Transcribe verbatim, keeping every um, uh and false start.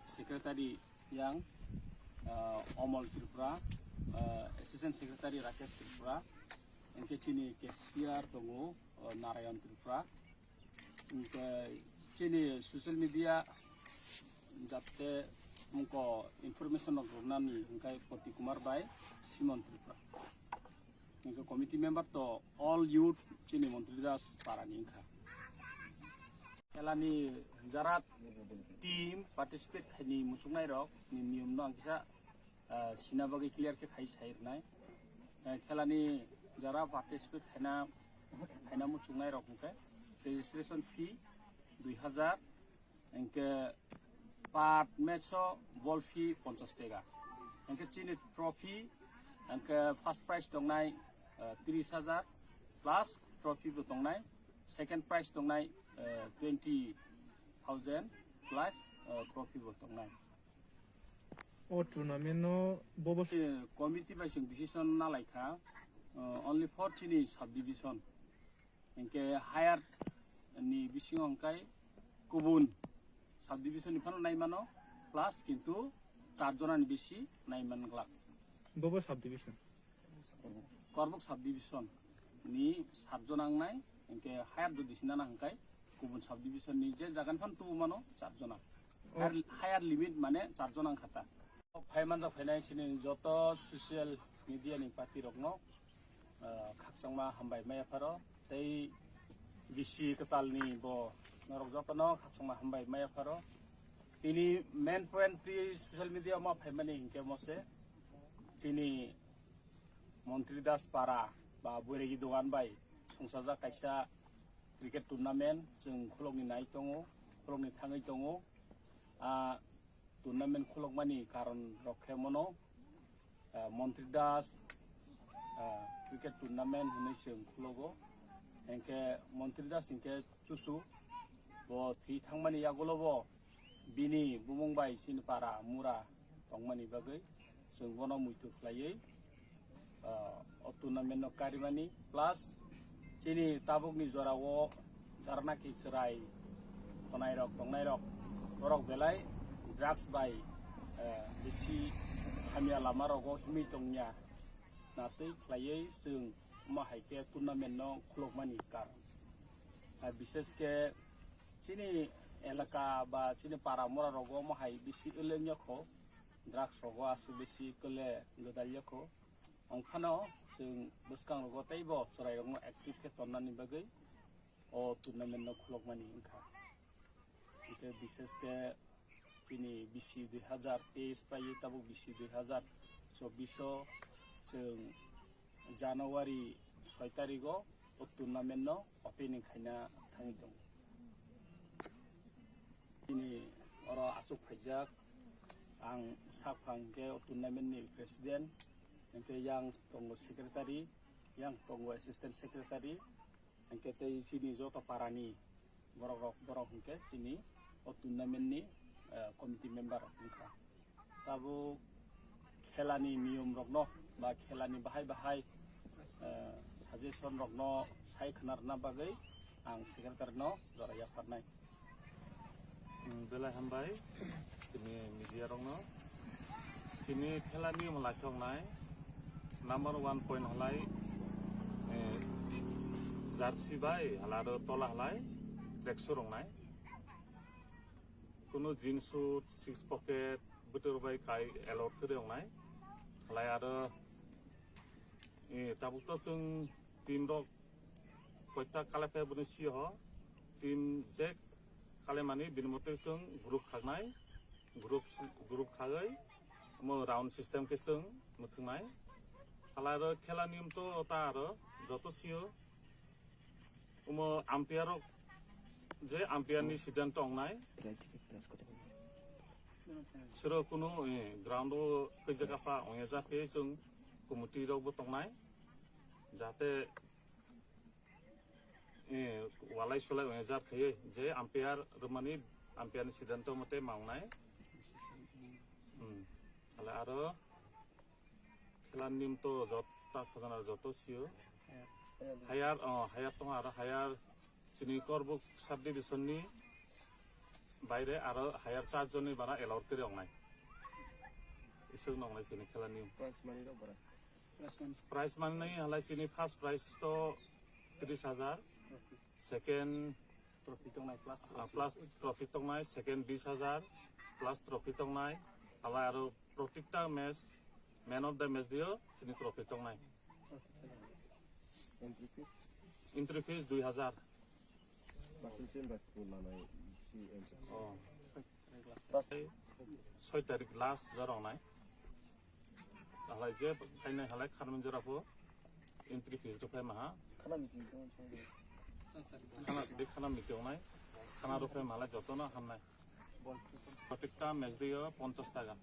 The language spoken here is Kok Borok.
Secretary yang, ah, Omol Tripura, ah, Assistant Secretary Rakesh Tripura, hingke chini cashier tongo, ah, Narayan Tripura. Hingke chini social media jate mungko information rok rwnani hingke Poti Kumar bai Simon Tripura. Hingke committee member to all youth chini Montri Das parani wngkha. Khelani jara team participate khaini muchuknai rok ni niyom no ang kisa, ah, sina bagwi clear khe khai sai rwnai. Eh, khelani jara participate khaina, khaina muchuknai rok hingke registration fee dui hazar, hingke per match o ball fee ponchash taka. Hingke chini trophy, hingke first prize tongnai, eh, tris hajar plus trophy bo tongnai, second prize tongnai, eh, twenty thousand plus, eh, trophy bo tongnai. O tournament no bobo Eh, committee bai chwng decision nalaikha, eh, only for chini subdivision. Hingke higher ni bisingo hingkai kubun subdivision ni phano nai mano, plus kintu char jona ni bisi nai man glak. Bobo subdivision? Korbok subdivision ni sat jona wngnai, hingke higher jodi sinana hingkai kubun subdivision ni je jaga ni phano tubu mano char jona. Oh. Higher, higher limit mane char jona wngkha ta. Phai manjak phainai chini joto social media ni party rokno, ah, khakchangma hambai maya pharo, tei bisi kwtalni bo norok jotono khakchangma hambai maya pharo. Tini main point twi social media ma phaimani hingke mose chini Montri Das para ba Boiregi dogan bai sungsajak kaisa cricket tournament chwng khulokni nai tongo, khulokni thangwi tongo. Ah, tournament khulokmani karon rok khe mono, ah, Montri Das, ah, cricket tournament hinwi chwng khulogo. Hingkhe Montri Das hingkhe chuchu bo thwi thangmani yagulo bo bini bumung bai chini para mura tongmani bagwi chwng bono muitu khlaiwi, ah, o tournament no karimani, plus chini tabukni jorao jarnaki chwrai khwnairok tongnairok borok belai drugs bai, eh, bisi hamya lama rogo himwi tongya natwi khlaiwi chwng omo hai khe tournament no khulokmani karon. Ah, bishesh khe chini elaka ba chini para mura rogo omo hai bisi elengya kho, drugs rogo aswk bisi kwle gwdalya kho. Ongphano chwng bwskangrogo teibo chwrairokno active khe tonnani bagwi o tournament no khulokmani wngkha. Hingkhe bishesh khe chini bisi dui hazar teis paiwi tabuk bisi dui hazar chobbish o chwng January soi tarigo o tournament no opening khaina thangwi tongo. Chini oro achuk phaijak, ang sakphang khe o tournament ni president, hingkhe yang tongo secretary, yang tongo assistant secretary, hingkhe tei chini joto parani borok rok, borok hingkhe chini o tournament ni, eh, committee member rok wngkha. Tabuk khelani niyom rokno ba khelani bahai bahai, eh, suggestion rokno sai khna rwna bagwi ang secretary no jora yapharnai. Hmm, belai hambai chini media rokno. Chini khelani niyom lai thoknai. Number one point halai, eh, jersey bai halaro tola halai tracksuit rongnai. Kunu jeans suit, six pocket, bwtwr bai kai allowed khe wngnai. Halai aro, eh, tabuk to chwng team rok koita kalai phai bwni sio ho. Team je kalai mani bini mote chwng group khaknai. Group, group khagwi omo round system khe chwng mwthwngnai. Halai aro khela niyom to ta aro joto sio. Omo umpire rok je umpire ni siddhanto wngnai. Sero kuno, eh, ground o kaijaksa ongya ja khe chwng committee rok bo tongnai. Jate, eh, walai sulai ongya ja khe je umpire rwmani umpire ni siddhanto mote ma wngnai. Hmm. Hale aro Khela nim to jota sajana joto sio. Hayar, oh, hayar tong aro hayar chini Korbuk subdivision ni Baire aro higher charge joni bara allowed kiri ongnai. Isuk nongnai sini khela niyo. Prize money rok bara. Prize money nai halai sini first prize to tris hajar, second trophy tongnai plus, ah, plus trophy tongnai, second bis hajar, plus trophy tongnai, halai aro protikta match, man of the match dio, sini trophy tongnai. Entry fees? Entry fees dui hajar. Bakal sini bak pun lanai si entry. Oh. Last. Soi tarik last jorong nai. Halai je, kainai halai kharmin jora po. Entry fees rok phai maha. Khana meeting tong song. Khana, di khana meeting nai. Khana rok phai mahalai joto no hamnai. Protikta match dio ponchas taka.